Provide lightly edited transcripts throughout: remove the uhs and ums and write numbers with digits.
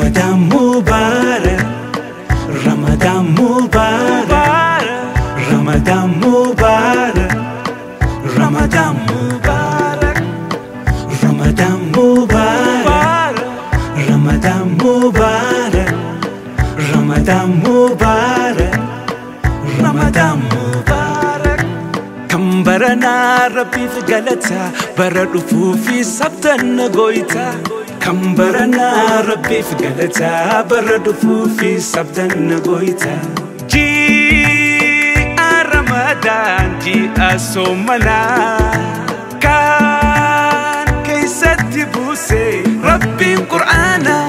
Ramadan Mubarak, Ramadan Mubarak, Ramadan Mubarak, Ramadan Mubarak, Ramadan Mubarak, Ramadan Mubarak, Ramadan Mubarak, Ramadan Mubarak. Kan baranaa Rabbiif galata, bara dhufuu fi sabtan goyta. Kan baranaa Rabbiif galata, bara dhufuu fi sabtan goyta. Ji'a Ramadaan, ji'a soomanaa, kan keessatti buuse Rabbiin Qur'aana.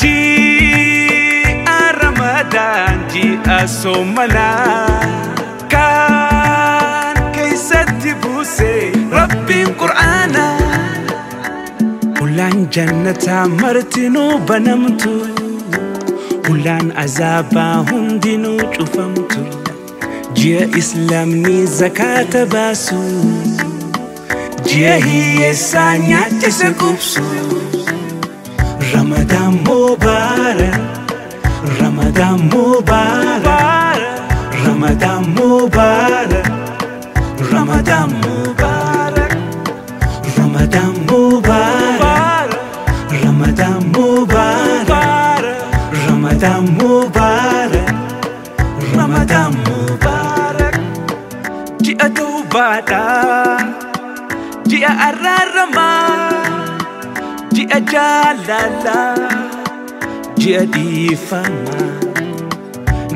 Ji'a Ramadaan, ji'a soomanaa, kan keessatti buuse Rabbiin Qur'aana. Ulaan jannataa martinuu banamtu, ulaan azaabaa hundinuu cufamtu. Ji'a Islaamni zakaata baasu, ji'a hiyyeessaa nyaachise qubsu. Ramadan Mubarak, Ramadan Mubarak, Ramadan Mubarak, Ramadan Mubarak, Ramadan Mubarak, Ramadan Mubarak, Ramadan Mubarak, Ramadan Mubarak. Ji'a tawbaadhaa, ji'a araaramaa, ji'a jaalalaa, ji'a dhiifamaa,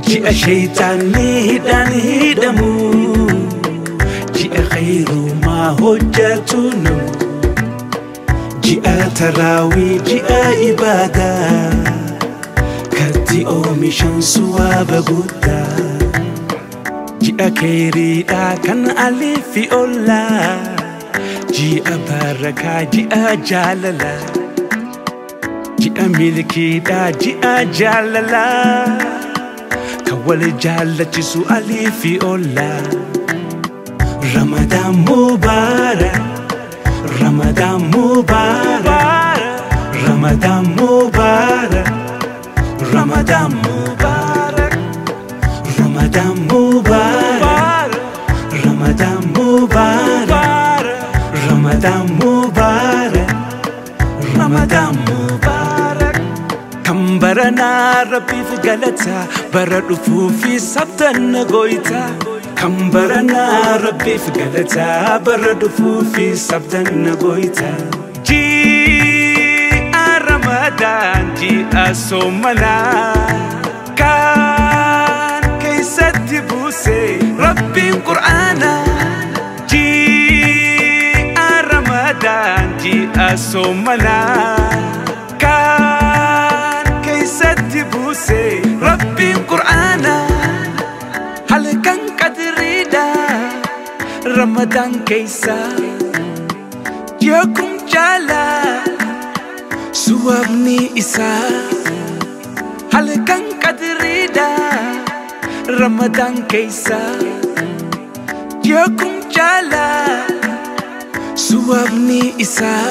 ji'a shaytaanni hidhaan hidhamu, ji'a khayrumaa hojjetu namu, ji'a taraawii, ji'a ibaadaa, katti oomishan suwaaba guddaa, ji'a keeriidhaa kan alii fi ollaa, ji'a barakaa, ji'a jaalalaa, ji'a milkiidhaa, ji'a jaalalaa, kan wal jaallachisu alii fi ollaa. Ramadan Mubarak, Ramadan Mubarak, Ramadan Mubarak, Ramadan Mubarak, Ramadan Mubarak, Ramadan Mubarak, Ramadan Mubarak, Ramadan Mubarak. Kan baranaa Rabbiif galata, bara dhufuu fi sabtan goyta. Kan baranaa Rabbiif galata, bara dhufuu fi sabtan goyta. Ji'a Ramadaan, ji'a soomanaa, kan keessatti buuse Rabbiin Qur'aana. Ji'a Ramadaan, ji'a soomanaa, kan keessatti buuse Rabbiin Qur'aana. Halkan qadriidha Ramadaan keessa, ji'a kum jaalaa suwaabni isaa. Halkan qadriidha Ramadaan keessa, ji'a kum jaalaa suwaabni isaa.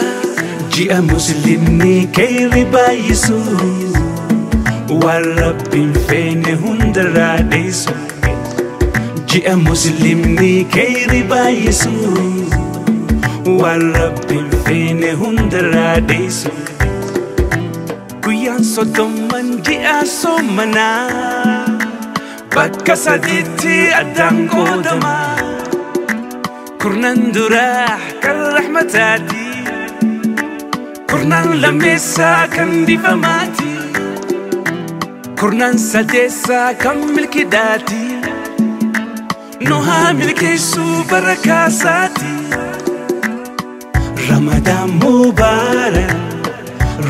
Ji'a Muslimni khayri baay'isu, waan Rabbiin feene hundarraa dheessu. Ji'a Muslimni khayri baay'isu, waan Rabbiin feene hundarraa dheessu. Guyyaan 30 ji'a soomanaa, bakka sadiitti addaan qoodama. Kurnan duraa kan rahmataati, kurnan lammeessaa kan difamaati, kurnan sadeessaa kan milkiidhaati. Nu haa milkeessuu barakaasaati. Ramadan Mubarak,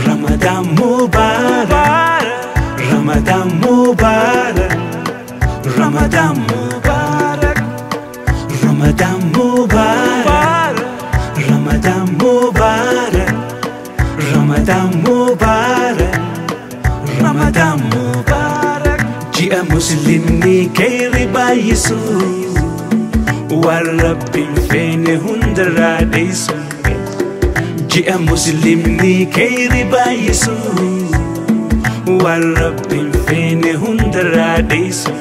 Ramadan Mubarak, Ramadan Mubarak, Ramadan Mubarak, Ramadan Mubarak, Ramadan Mubarak, Ramadan Mubarak, Ramadan Mubarak. Ji'a Muslimni khayri baay'isu, waan Rabbiin feene hundarraa dheessu. Ji'a Muslimni khayri baay'isu. Waan Rabbiin feene hundarraa dheessu.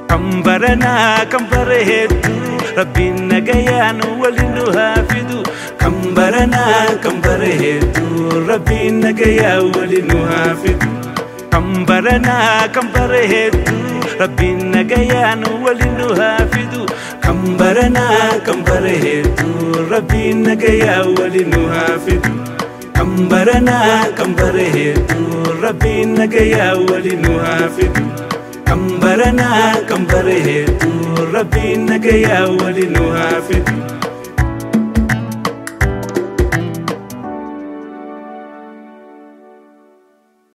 Kan baranaa kan bara hedduu Rabbiin nagayaan waliin nu haa fidu. Kan baranaa kan bara hedduu Rabbiin nagayaa waliin nu haa fidu. Kan baranaa kan bara hedduu Rabbiin nagayaan waliin nu haa fidu. Kan baranaa kan bara hedduu Rabbiin nagayaa waliin nu haa fidu. Kan baranaa kan bara hedduu Rabbiin nagayaa waliin nu haa fidu. Kan baranaa kan bara hedduu Rabbiin nagayaa waliin nu haa fidu.